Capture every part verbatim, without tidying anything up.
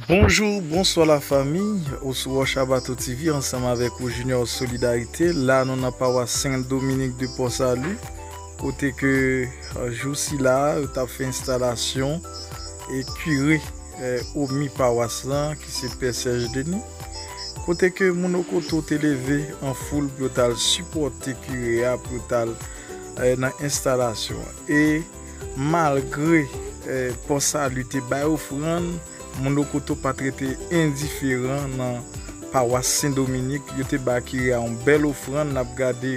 Bonjou, bonswa lafanmi, ou sou Wòch Abato T V ansanm avèk ou Junior Solidarité. La nou nan pawas Sen Dominik de Pòsali, kote ke euh, jou sila yo t ap fè enstalasyon e kire euh, omi pawas lan ki se Pè Sèj Deni. Kote ke moun Okoto te leve an foul pou yo t al sipòte kire a pou yo t al euh, nan enstalasyon an. E malgre euh, Pòsali te bay ofrann, moun Okoto pa t rete endiferan nan pawas Sen Dominik. Yo te ba kire a yon bèl ofrann. N ap gade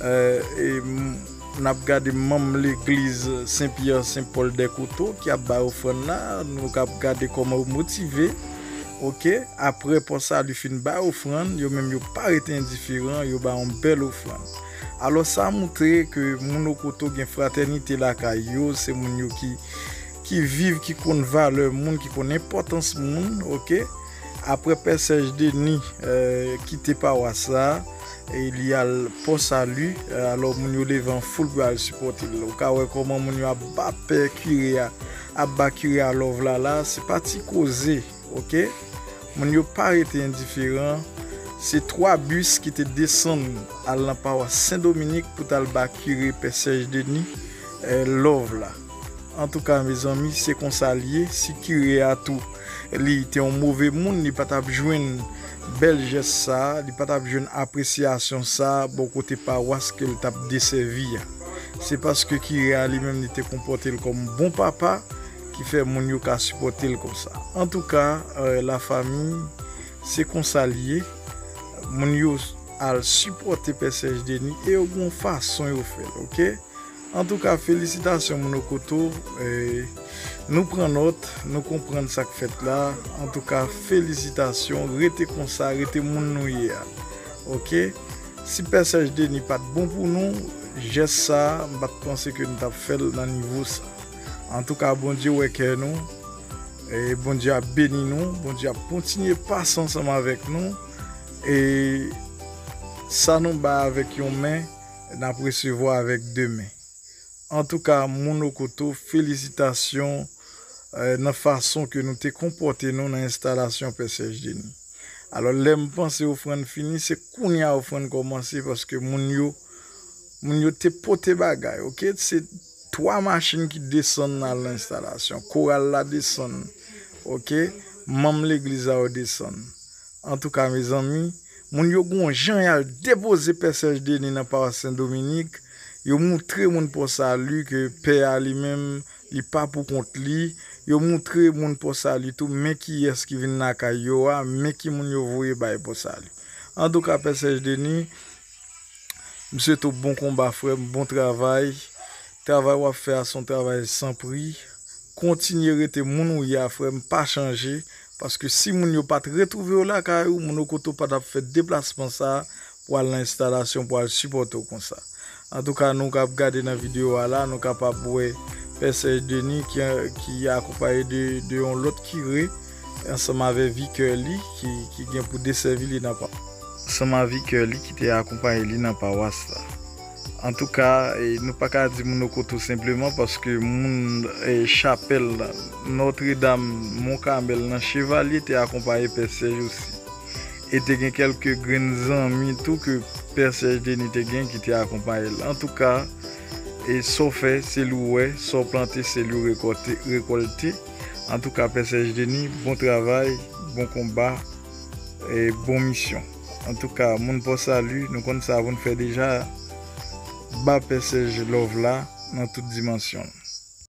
euh, e, m- n ap gade manm legliz Sen Pyè Sen Pòl Dèkoto ki ap bay ofrann la. Nou k ap gade kòman yo motive. Oke, apre Pòsali fin bay ofrann, yo menm yo pa rete endiferan, yo bay yon bèl ofrann. Alò sa montre ke moun Okoto gen fratènite lakay yo, se moun yo ki ki viv, ki konn valè moun, ki konn enpòtans moun, oke. Apre Pè Sèj Deni euh, kite pawas la, e li al Pòsali, euh, alò moun yo leve an foul pou al sipòte l. Ou ka wè kòman moun yo ap ba pè kire a, ap ba kire a love la la, se pa ti koze, oke. Moun yo pa rete endiferan. Se twa bis ki te desann al nan pawas Sen Dominik pou t al ba kire Pè Sèj Deni euh, love la. Antouka mezanmi, se konsa l ye. Si kire a tou li te yon move moun, li pa t ap jwenn bèl jès sa, li pa t ap jwenn apresyasyon sa bò kote pawas ke l t ap desèvi a. Se paske kire a li menm li te konpòte l kòm bon papa ki fè moun yo ka sipòte l konsa. Antouka euh, lafanmi, se konsa l ye. Moun yo al sipòte Pè Sèj Deni e yo gen yon fason yo fè l, oke. Antouka felisitasyon moun Okoto. Eh, nou pran nòt, nou konprann sa k fèt la. Antouka felisitasyon, rete konsa, rete moun nou ye a, oke. Si Pè Sèj Deni pa t bon pou nou, jès sa a m pa t panse ke nou t ap fè l nan nivo sa. Antouka Bondye wè kè nou, e Bondye ap beni nou, Bondye ap kontinye pase ansanm avèk nou. E sa nou bay avèk yon men, n ap resevwa avèk de men. Antouka moun Okoto, felisitasyon euh, nan fason ke nou te konpòte nou nan enstalasyon Pè Sèj Deni. Alò lè m panse ofrann fini, se kounye a ofrann kòmanse paske moun yo moun yo te pote bagay, oke. Se twa machin ki desann al nan enstalasyon, koral la desann, oke. Manm legliz la yo desann. Antouka mezanmi, moun yo gon jan y al depoze Pè Sèj Deni nan pawas Sen Dominik. Yo moutre moun Pòsali ke pè a li menm li pa pou kont li. Yo moutre moun Pòsali tou men kiyès ki vin lakay yo a, men ki moun yo voye bay Pòsali. Antouka Pè Sèj Deni, m swete w bon konba frè m, bon travay. Travay w ap fè a se yon travay san pri. Kontinye rete moun ou ye a frè m, pa chanje. Paske si moun yo pa t retwouve yo lakay ou, moun Okoto pa t ap fè deplasman sa a pou al nan enstalasyon pou al sipòte w konsa. Antouka nou k ap gade nan videyo a la, nou kapab wè Pè Sèj Deni ki, ki akonpaye de, de yon lòt kire ansanm avè vikè li ki, ki gen pou desèvi li nan pa ansanm avè vikè li ki te akonpaye li nan pawas la. Antouka, eh, nou pa ka di moun Okoto senpleman paske moun eh, chapèl Nòtredam Mont Kamèl nan Chevalye te akonpaye Pè Sèj osi. E te gen kèlke grenn zanmi tou ke Pè Sèj Deni te gen ki te akonpaye l. Antouka, e sa w fè, se li w wè, sa w plante, se li w rekòte, rekòlte. Antouka, Pè Sèj Deni, bon travay, bon konba, e bon misyon. Antouka, moun Pòsali, nou konn sa pou n fè deja, ba Pè Sèj love la nan tout dimansyon l.